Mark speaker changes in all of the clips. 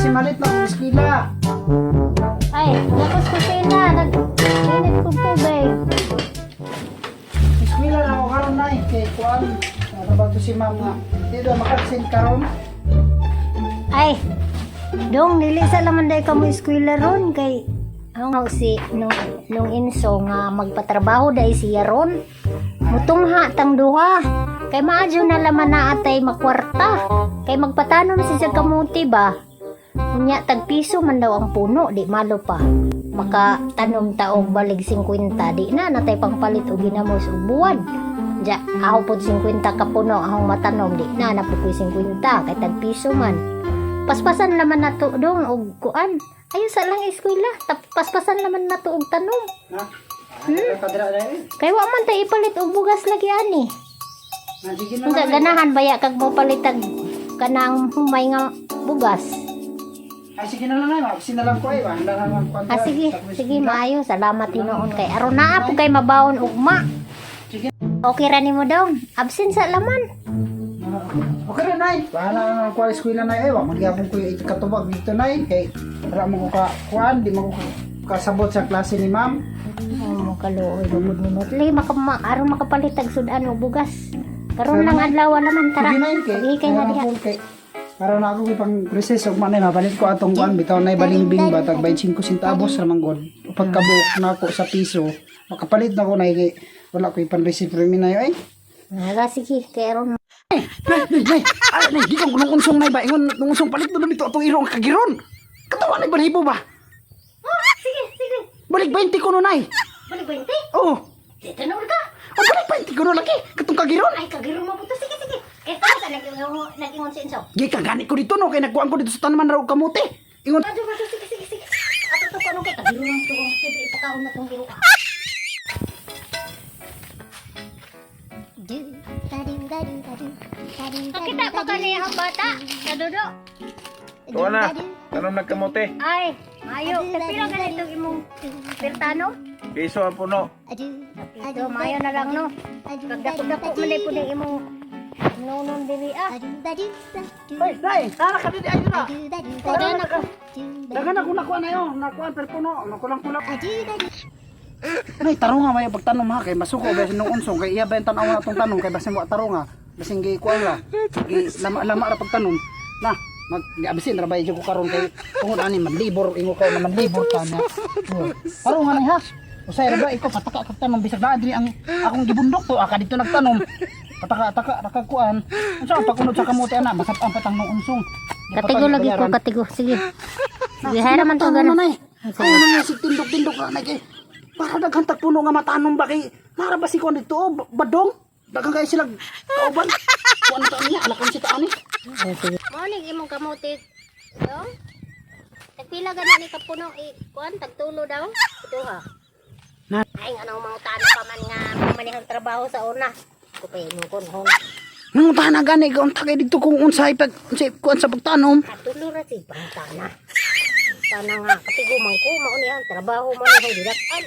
Speaker 1: Kasi malit na akong eskwela.
Speaker 2: Ay, nakos kusina, nag-init kong tubig.
Speaker 1: Eskwela na ako karon, nay, kay kuan. Natabag to si ma'am nga. Di daw maka-absent karon.
Speaker 2: Ay, dong, dili sa laman day ka mo eskwela ron kay ang si nung inso nga magpatrabaho dai siya ron. Mutungha tang duha. Kay maadyo na laman na atay makwarta. Kay magpatanom siya kamuti ba? Unya tag piso man daw ang puno, di malo pa. Makatanom ta og balig 50, di na natay pangpalit og ginamos og buwan. Ja, ako pod 50 ka puno akong matanom, di na napukoy 50 kay tag piso man. Paspasan naman nato dong og kuan. Ayo sa lang eskwela, paspasan naman nato og tanom.
Speaker 1: Na. Kadra dai.
Speaker 2: Kay wa man tay ipalit og bugas lagi ani.
Speaker 1: Na sige na.
Speaker 2: Unsa
Speaker 1: Lang, nay.
Speaker 2: ganahan baya kag mo palitag kanang humay nga bugas?
Speaker 1: Ay, sige na lang, nay, absent na lang ko ay. Wala na lang kuan.
Speaker 2: Ah, sige, sige, maayo. Salamat tinuon kay aron naa po kay mabaon ugma.
Speaker 1: Sige.
Speaker 2: Okay ra nimo dong. Absent sa laman.
Speaker 1: Okay ra, nay. Bahala na lang ko eskwela, nay, ay wa man gyapon ko katubag dito, nay, kay ra mo ko ka kuan, di mo ko kasabot sa klase ni ma'am.
Speaker 2: Oh, kaluoy gud nimo. Li maka aron makapalitag sudan og bugas. Karon lang adlaw naman tara.
Speaker 1: Sige, nay, kay
Speaker 2: Sige kay na diha.
Speaker 1: kay para na ako pang recess ug manay mabalit ko atong kuan bitaw nay balingbing ba tag 25 centavos ra man gud. Pagkabuok nako sa piso, makapalit na ko, nay, kay wala ko ipan-receive ra mi, nay, ay.
Speaker 2: Nga sige kay aron
Speaker 1: Nay, nay, nay, ay, nay, di kong nung unsong, nay, ba ingon nung unsong palit na dito atong irong kagiron. Katawa nay balahibo ba?
Speaker 2: Oh, sige, sige.
Speaker 1: Balik 20 ko no, nay.
Speaker 2: Balik 20.
Speaker 1: Oh,
Speaker 2: Dito na ka.
Speaker 1: oh, balik 20 ko no lagi katong kagiron.
Speaker 2: Ay, kagiro mo to. Sige, sige. Kay sa nag-ingon si Inso.
Speaker 1: Gi kagani ko dito no kay nagkuan ko dito sa tanaman raw kamote. Ingon
Speaker 2: Adyo, adyo, sige, sige, sige. Ato to kanong kay kagiro mo to. Sige, ipakaon na tong giro. Pakita pa kaniya ang bata. Nadudo.
Speaker 3: Tuwa na. Tanom nagkamote.
Speaker 2: Ay, mayo. Pila ganito imong pertano?
Speaker 3: Piso ang puno.
Speaker 2: Ito, mayo na lang no. Kagdako-dako man day pud imong nonon diri ah.
Speaker 1: Hoy, nay, nara ka dito ay dira.
Speaker 2: Daghan ako.
Speaker 1: Daghan ako nakuha na yo, nakuha pero puno, nakulang-kulang. Nay, tarong nga mayo pagtanom ha kay masuko ba nung unsong kay iya ba yung tan-aw na atong tanom kay basin wa tarong nga. Basin gi kuan ra. Gi lama-lama ra pagtanom. Na, mag giabisin ra ba ko karon kay tungod ani manlibor ingo ka na manlibor ta na. Oh. Tarong nga nay ha. Usay ra ba ikaw pataka kag tanom bisag naa diri ang akong gibundok to aka dito nagtanom. Pataka-taka ra kag kuan. Unsa ang pagkunod sa kamote ana masap-an patang nung unsong.
Speaker 2: Katigo lagi ko, katigo. Sige. Sige, hayra man to
Speaker 1: Ano
Speaker 2: ganon.
Speaker 1: nay? Ay, ano nga, sig tindog-tindog na nay kay. Para daghan tag puno nga matanom ba kay nara ba si kuan dito oh, badong? Daghan kay sila kauban. Kuan ta niya, alakan si taani.
Speaker 2: Sige. Morning imong kamote. Dong. Tagpila gani ni kapuno i kuan tagtulo daw. Duha.
Speaker 1: Na.
Speaker 2: Ay nga mga tano pa man nga manihang trabaho sa una. Ko pa kon hong.
Speaker 1: Nangutahan na gani ka unta kay dito kung unsay pag unsay kuan sa pagtanom.
Speaker 2: Katulo ra si pangtana. Tana nga katigo man ko mao ni ang trabaho man ni gidak-an.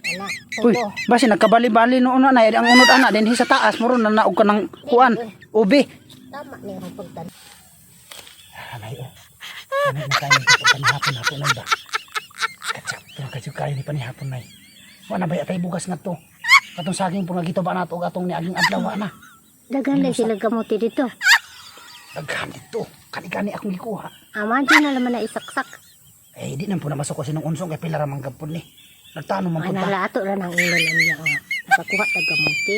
Speaker 2: Ana.
Speaker 1: Uy, basi nagkabali-bali noon na ang unod ana dinhi sa taas muro na naog ka ng kuan, ubi.
Speaker 2: Tama ni ang pagtan.
Speaker 1: Anay oh. Anay na kayo sa panihapon hapon nay ba. Katsak, pero kasi kayo ni panihapon nay. Wa na ba atay bugas nga to. Katong saging po nga gito ba nato og atong niaging adlaw wa na.
Speaker 2: Daghan lang sila kamote dito.
Speaker 1: Daghan dito. Kani-kani akong gikuha.
Speaker 2: Ama di na naman na isaksak.
Speaker 1: Eh, di nang po na masok kasi nung unsong kay pila ra man gapon ni. Nagtanong man
Speaker 2: Ay
Speaker 1: pud ta.
Speaker 2: nala ato ra nang ingnon niya. Oh. Nakakuha tag kamote.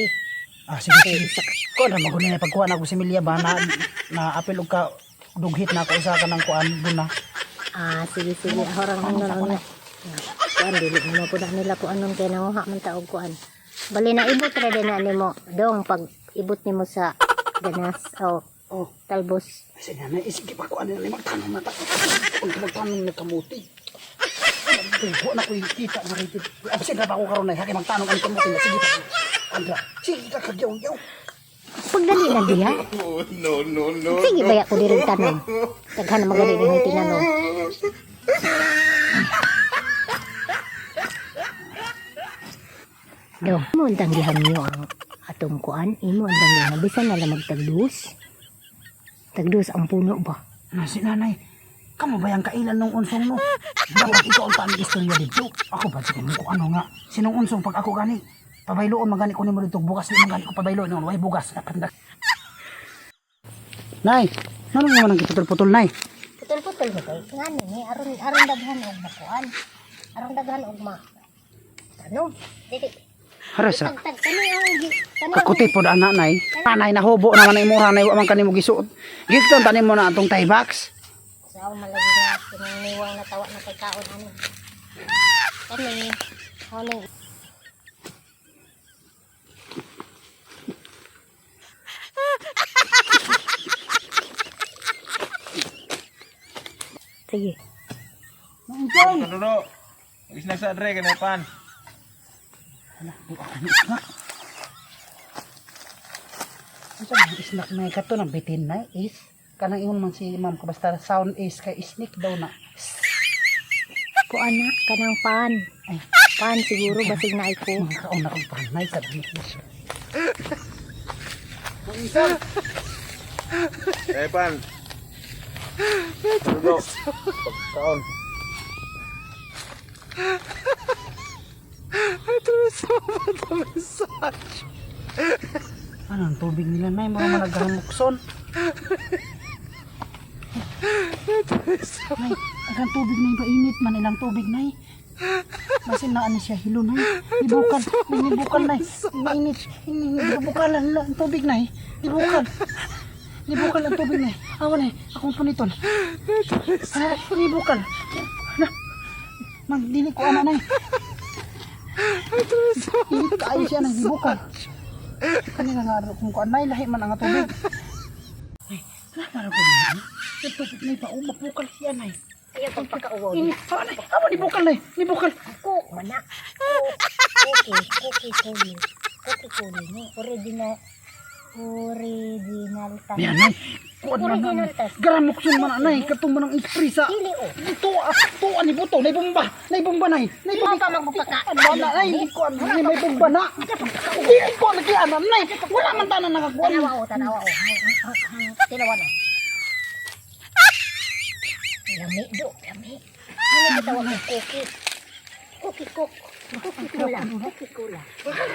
Speaker 1: Ah, sige, sige. Kuan ra maguni na pagkuha na ako si Milya ba na na apil og ka dughit na ako usa ka ng kuan guna.
Speaker 2: Ah, sige, sige. Horang ingnon niya. Kuan dili mo po na nila kuan nun kay nanguha man ta og kuan. Bali na ibot ra din na nimo dong pag ibot nimo sa ganas o
Speaker 1: Oh,
Speaker 2: talbos.
Speaker 1: kasi na na isige pa kuan na magtanong na ta. Kung magtanong na kamuti. Tubo na ko kita na rito. Absent na ba ako karon na kay magtanong ang kamuti na sige pa. Andra, sige ka kagyaw-yaw.
Speaker 2: Pagdali na diha.
Speaker 3: No, no, no.
Speaker 2: Sige baya ko diri tanom. Daghan na magali nimong tinanom. Do, mo ang tanggihan niyo ang atong kuan, imo ang tanggihan. Bisan na lang magtagdus. Tagdus ang puno ba?
Speaker 1: Na si nanay. Kamo ba yung kailan nung unsong no? Dapat ikaw ang tani istorya dito. Ako ba sige ko ano nga. Sinong unsong pag ako gani. Pabayloon magani ko nimo dito bugas di man gani ko pabayloon noon way bugas na pandak. Nay, ano naman ang giputol-putol, nay?
Speaker 2: Putol-putol ba kay ngani ni aron aron daghan og makuan. Aron daghan og ma. Tanom. Dili.
Speaker 1: Harasa.
Speaker 2: Tagtag kani ang kani ang
Speaker 1: Kakuti po ana nay. Anay nahubo naman ang imura nay wa man kanimo gisuot. Gigton tanim mo na atong tie box.
Speaker 2: Sa malagi nga kinaniwang na tawa na pagkaon ani. Kani honing. Sige.
Speaker 3: Kadudo. Mag-snack sa Dre kanay pan.
Speaker 1: Snack. Unsa man snack nay kato nang bitin nay is kanang ingon man si ma'am ko basta sound is kay sneak daw na.
Speaker 2: Kuan na kanang pan.
Speaker 1: Ay.
Speaker 2: Pan siguro basig na ko.
Speaker 1: Mga kaon na kong panay sa dami.
Speaker 3: Kay pan. Kadudo. Pagkaon.
Speaker 1: Ano ang tubig nila nay mga malagahamukson. Nay, ang tubig nay mainit man ilang tubig nay. Masin na ani siya hilo nay. Ibukal, ibukal nay. Mainit, ibukal ang ang tubig nay. Ibukal. Ibukal ang tubig nay. Awa nay, akong puniton. Ay, ibukal. Na. Mang dili ko ana nay. Init kaayo siya nang ibukal. Kanina nga ro kung kuan nay lahi man ang tubig. Ay, wala ko na. Yung tubig nay pa mapukal siya nay.
Speaker 2: Ayaw pagpakauwaw.
Speaker 1: Init pa nay. Awa ni bukal nay, ni bukal.
Speaker 2: Ko mana. Cookie, cookie kuli. Cookie kuli ni original original ta.
Speaker 1: Yan nay. Kuan man
Speaker 2: Original
Speaker 1: nay.
Speaker 2: tas.
Speaker 1: Garamukson man anay katong man ang spray sa.
Speaker 2: Dili oh.
Speaker 1: Tuwa, tuwa ni buto, nay bomba, nay bomba nay. Nay
Speaker 2: Di pa magpaka.
Speaker 1: Ano na nay, kuan nay may bomba na. Dili ko lagi ana nay. Wala man tanan nakakuan.
Speaker 2: Tanawa oh, tanawa oh. Tilawan oh. Lami do, lami. Ano gitawag og cookie? Cookie cook. Cookie kula, cookie kula.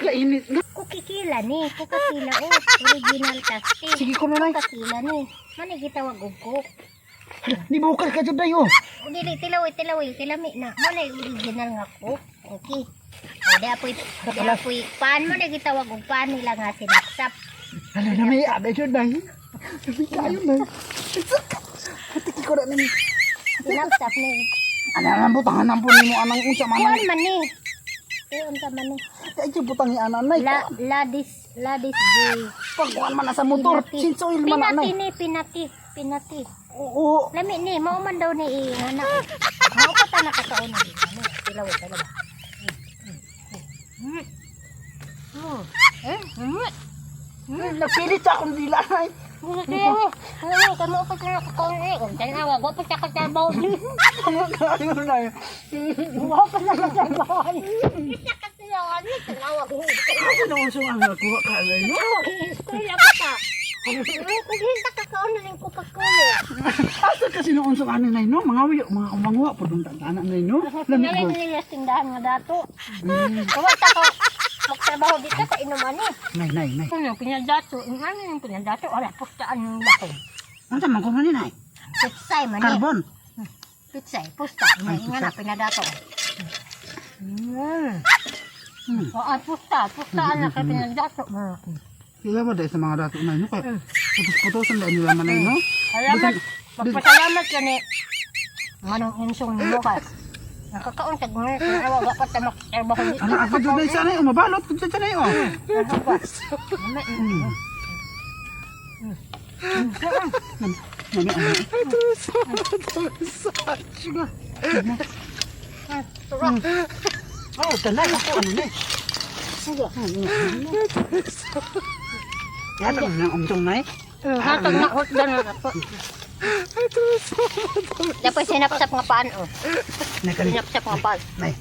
Speaker 1: Kainit na.
Speaker 2: Cookie kila ni, Coca kila oh. Original tasty.
Speaker 1: Sige ko na nay.
Speaker 2: Coca kila ni. Mano gitawag og coke?
Speaker 1: Ni bukal ka jud day oh.
Speaker 2: O, dili, tilaway, tilaway, kilami na. Mo na yung original nga ko. Okay. O, di apoy, paan mo na gitawag og paan nila nga sinaksap.
Speaker 1: Hala na may abe jud nay. Sabi kayo nay. Hatiki ko na nini.
Speaker 2: Sinapsap ni.
Speaker 1: Ana lang butang anang po nimo anang unsa man.
Speaker 2: Kuan man ni. Iyon ka man ni.
Speaker 1: Kay jud butang ni ana nay.
Speaker 2: La, ladis, ladis J.
Speaker 1: Pagkuan man na sa motor,
Speaker 2: Pinati.
Speaker 1: sinsoil man
Speaker 2: Pinati
Speaker 1: anay.
Speaker 2: ni, pinati, pinati.
Speaker 1: Oo.
Speaker 2: Lami ni, mao man daw ni ingana. Mao pa ta nakakaon ni. Ano, tilaway, talaga.
Speaker 1: Nagpilit sa akong dila nay.
Speaker 2: Ano, kamo pa sa nakakaon eh. Kung tanawa, wa pa sa katrabaho.
Speaker 1: Ano kayo nay?
Speaker 2: Wa pa sa katrabaho. Tanawa ko.
Speaker 1: Asa na usong ang nakuha ka nay no?
Speaker 2: Eskwela pa ka. Kung hindi ka kaon na rin Coca-Cola.
Speaker 1: Asa kasi noon sa ano nay no? Mga wiyo, mga umangwa po dong tana nay no. Lami
Speaker 2: Pinalay
Speaker 1: ko.
Speaker 2: nila sa tindahan nga dato. Kumanta ko, magtrabaho dito sa inuman eh.
Speaker 1: Nay nay nay.
Speaker 2: Ano, pinadato. Ano yung pinadato? Wala, pustaan yung laki.
Speaker 1: Unsa man ko ni nay?
Speaker 2: Pitsay man eh.
Speaker 1: Carbon.
Speaker 2: Pitsay, pusta.
Speaker 1: Ay,
Speaker 2: Nga nga na, pinadato. Oo, pusta. Pusta na kay pinadato.
Speaker 1: Kaya ba dahil sa mga dato nay no kay putos-putosan dahil nila man nay no?
Speaker 2: Salamat. Magpasalamat ka ni Manong insong nimo ka. Nakakaon sa ngayon. Kung awa, pa ta magtrabaho dito.
Speaker 1: Ano ako jud nay sana umabalot jud sa nay oh. Nami ano. Oh, tanay ako ano ni.
Speaker 2: Sige.
Speaker 1: Yata man ang umtong nay.
Speaker 2: Hatag na hotdog na ako. Dapat sinapsap nga paan oh.
Speaker 1: Nay kani.
Speaker 2: Sinapsap nga paan.
Speaker 1: Nay.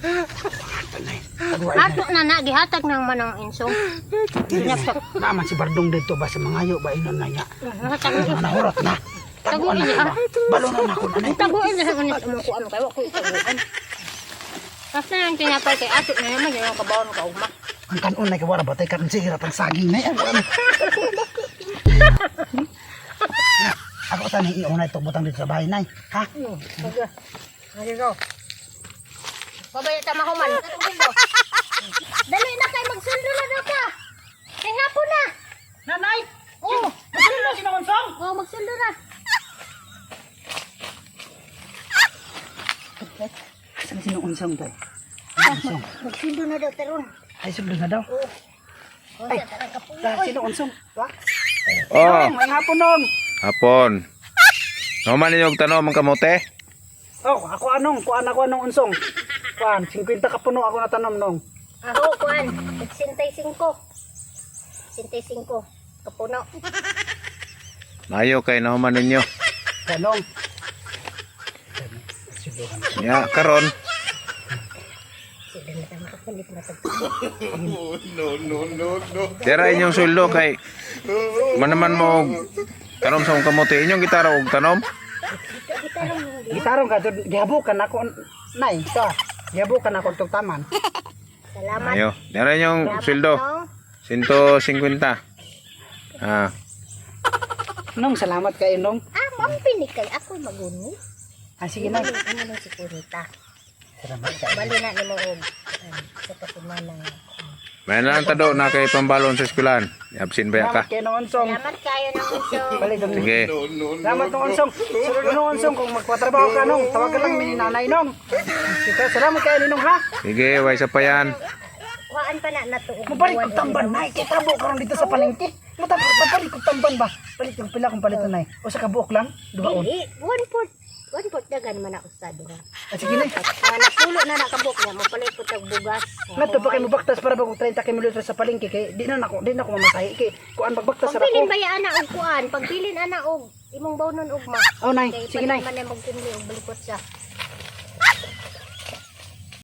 Speaker 1: Nay. Pagway.
Speaker 2: Hato na na gihatag ng manong insong. Sinapsap.
Speaker 1: Naman si Bardong dito ba sa mga ayo ba inon na niya.
Speaker 2: Hatag
Speaker 1: Mga nahurot na. Taguan na ba? Balonan ako nanay.
Speaker 2: Taguan na sa kanis mo kuan kay wa ko itaguan. Basta nang tinapay kay ato na naman yung kabawon ka ugma.
Speaker 1: Ang kanon na kawara ba tay karon sige ratang saging na yan. Ako tani iuna ito butang dito sa bahay nay. Ha?
Speaker 2: Sige. Sige go. Babay ta mahuman. Dali na kay magsundo na daw ka. Kay hapon na.
Speaker 1: Nanay!
Speaker 2: Oh,
Speaker 1: Magsundo si Nonsong!
Speaker 2: oh magsundo na.
Speaker 1: Saan si Nonsong tay? Nonsong.
Speaker 2: Magsundo na daw taron.
Speaker 1: Ay, sundo na daw.
Speaker 2: Oh,
Speaker 1: Ay,
Speaker 2: sa tarang kapuyo.
Speaker 1: Dahil si Nonsong. Ba?
Speaker 3: Oh,
Speaker 1: Nong, may hapon nong.
Speaker 3: hapon. Naman ninyo og tanom ang kamote?
Speaker 1: Oh, ako anong, kuan ako anong unsong. Kuan, 50 ka puno ako natanom nong.
Speaker 2: Ako kuan, 65. 65 kapuno.
Speaker 3: Mayo kay naman ninyo.
Speaker 1: Tanong.
Speaker 3: Ya, karon
Speaker 2: Sila na tama kapalit na tag.
Speaker 3: dira inyong sweldo kay manaman mo og tanom sa akong kamote inyong gitara og tanom.
Speaker 1: Gitarong ka jud gihabukan ako nay sa. Gihabukan ako tug taman.
Speaker 2: Salamat.
Speaker 3: Ayo, dira inyong sweldo.
Speaker 2: Nong.
Speaker 3: 150. Ah,
Speaker 1: Nong salamat kayo nong.
Speaker 2: Ah, mampinig kay ako maguni.
Speaker 1: Ah, sige na.
Speaker 2: Ano nang si Kurita.
Speaker 1: Salamat kayo.
Speaker 2: Bali na nimo og sa katumana.
Speaker 3: may na lang tado na kay pambalon sa eskwelahan. Absent ba ya ka?
Speaker 1: Salamat kayo nong unsong.
Speaker 2: Salamat kayo ng uso.
Speaker 1: Balik dong.
Speaker 3: Sige.
Speaker 1: Salamat nong unsong. Sunod nong unsong kung magpatrabaho ka nong, tawagan lang mi ni nanay nong. Sige, salamat kayo ninong ha.
Speaker 3: Sige, way sa pa yan.
Speaker 2: Kuhaan pa na nato og
Speaker 1: Mabalik og tamban nay kay tabo karon dito sa palengke. Mutapos papalit og tamban ba? Palit og pila kung palit nay. Usa ka buok lang, duhaon.
Speaker 2: Dili, 1/4 1/4 dagan man na usad ha.
Speaker 1: Ah, sige nay.
Speaker 2: Nga napulo na nakabuk niya, mopalit po tag bugas.
Speaker 1: Ngadto pa kay mobaktas para ba kung 30 km sa palengke kay di na nako, di na ko mamasahe kay kuan magbaktas ra
Speaker 2: Pagbilin
Speaker 1: ko.
Speaker 2: ba ya ana og kuan? Pagbilin ana og imong bawnon ugma.
Speaker 1: Oh nay,
Speaker 2: Kay
Speaker 1: sige nay.
Speaker 2: palit man na magkumli og balikot siya.